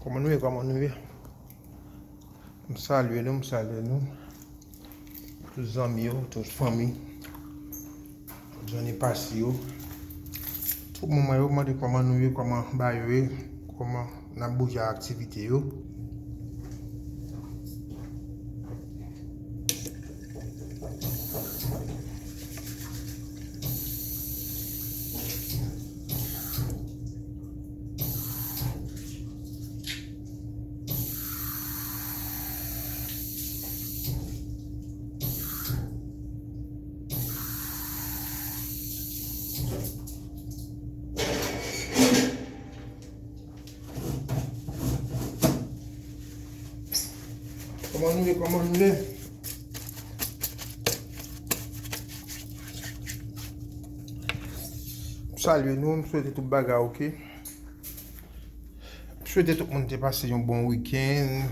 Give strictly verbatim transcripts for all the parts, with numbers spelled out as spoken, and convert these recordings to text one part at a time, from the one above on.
Kòman nou ye? Kòman nou ye? M salye nou, m salye nou. Tout zanmi yo, tout fanmi. Johnny Passy yo. Tout moun mwen yo, mande kòman nou ye, kòman bagay yo ye, kòman n ap bouje ak aktivite yo. Kòman nou ye? Kòman nou ye? M salye nou, m swete tout bagay oke. M swete tout moun te pase yon bon wikenn.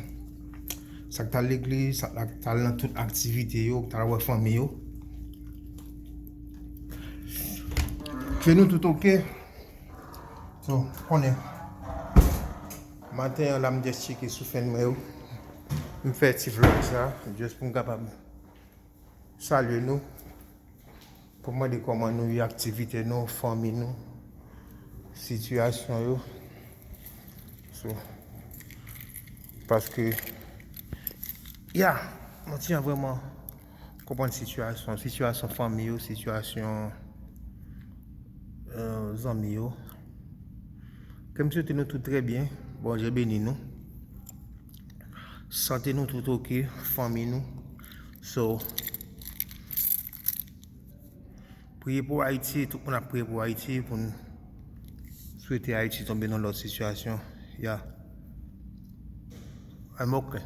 Sa k t al legliz, sa k t al nan tout aktivite yo, k t al wè fanmi yo. Ke nou tout oke. So, konnen. Maten an la, m just tcheke sou fènwa yo. M fè ti vlog sa, just pou m kapab salye nou. Pou mande kòman nou ye, aktivite nou, fanmi nou, sitiyasyon yo. So, paske, ya, mwen ti jan vrèman konprann sitiyasyon, sitiyasyon fanmi yo, sitiyasyon, euh, zanmi yo. Ke m swete nou tout trè byen. Bondye beni nou. Sante nou tout oke, fanmi nou. So, priye pou Ayiti, tout moun ap priye pou Ayiti, pou n swete Ayiti tonbe nan lòt sitiyasyon. Ya. I'm oke.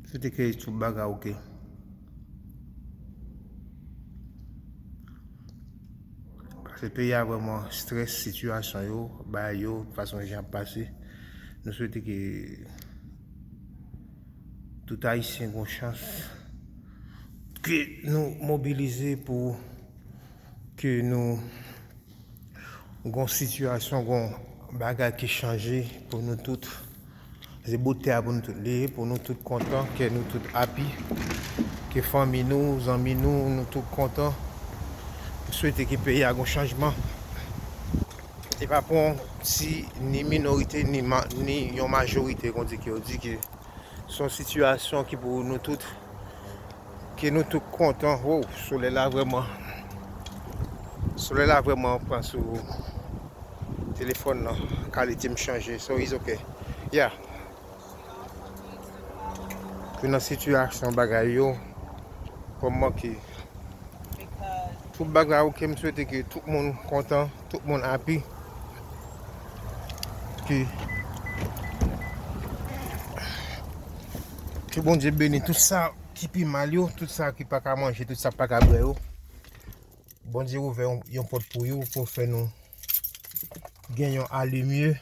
Swete ke tout bagay oke. Paske peyi a vrèman strès, sitiyasyon yo, bagay yo, fason jan ap pase. Nou swete ke tout Ayisyen gon chans, ke nou mobilize pou ke nou gon sitiyasyon, gon bagay ki chanje pou nou tout. Se bout tè a pou nou tout li ye, pou nou tout kontan, ke nou tout happy, ke fanmi nou, zanmi nou, nou tout kontan. M swete ke peyi a gon chanjman. E pa pou yon ti, ni minorite, ni ma-, ni yon majorite, kon di ke yo di ke se yon sitiyasyon ki pou nou tout, ke nou tout kontan. Wow, solèy la vrèman, solèy la vrèman pran sou telefòn nan, kalite m chanje, so it's okay. Yeah. Ke nan sitiyasyon bagay yo, kòman ke tout bagay oke, m swete ke tout moun kontan, tout moun happy. Ke, ke Bondye beni tout sa ki pi mal yo, tout sa ki pa ka manje, tout sa ki pa ka bwè yo. Bondye ouvè yon, yon pòt pou yo, pou fè nou gen yon alemye,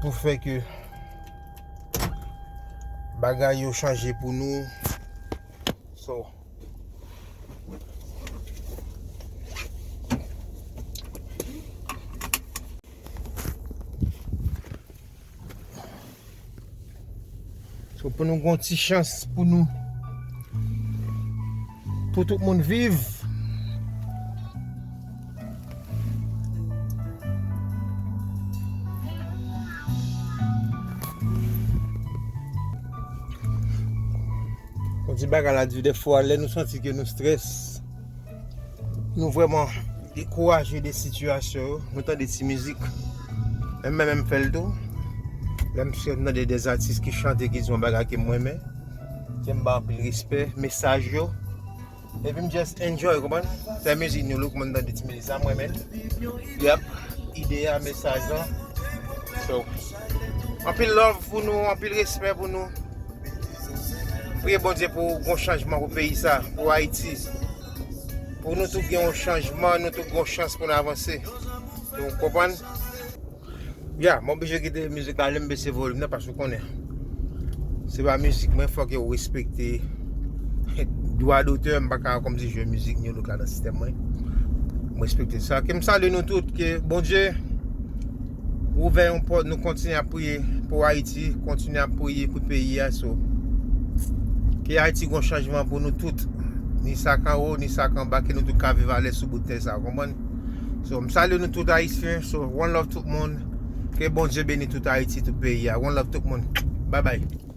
pou fè ke bagay yo chanje pou nou. So, So, pou nou gon ti chans pou nou, pou tout moun viv. Kon di bagay la di, dèfwa lè nou santi ke nou strès, nou vrèman dekouraje de sitiyasyon yo, nou tande ti mizik. Menm mwen menm fè l tou. Lè m tande de atis ki chante, ki di yon bagay ke m renmen, ke m ba anpil respè, mesaj yo. Epi m just enjoy, konprann? Se mizik nou look, mwen tande ti mizik sa, m renmen l. Yap, ide a, mesaj lan. So, anpil love pou nou, anpil respè pou nou. Priye Bondye pou gon chanjman pou peyi sa, pou Ayiti. Pou nou tout gen yon chanjman, nou tout gon chans pou n avanse. Nou konprann? Ya, m oblije kite mizik la, lè m bese volim nan, paske w konnen. Se pa mizik mwen, fòk yo respekte dwa dotè, m pa ka kòmsi jwe mizik New Look la nan sistèm mwen. M respekte sa. Ke m salye nou tout, ke Bondye Ouvè yon pòt, nou kontinye ap priye pou Ayiti, kontinye ap priye pou peyi a. So, ke Ayiti gon chanjman pou nou tout. Ni sa k anwo, ni sa k anba, ke nou tout ka viv alèz sou bout tè sa, konprann? So, m salye nou tout Ayisyen. So, one love tout moun. Ke Bondye beni tout Ayiti, tout peyi a. One love tout moun. Bye bye.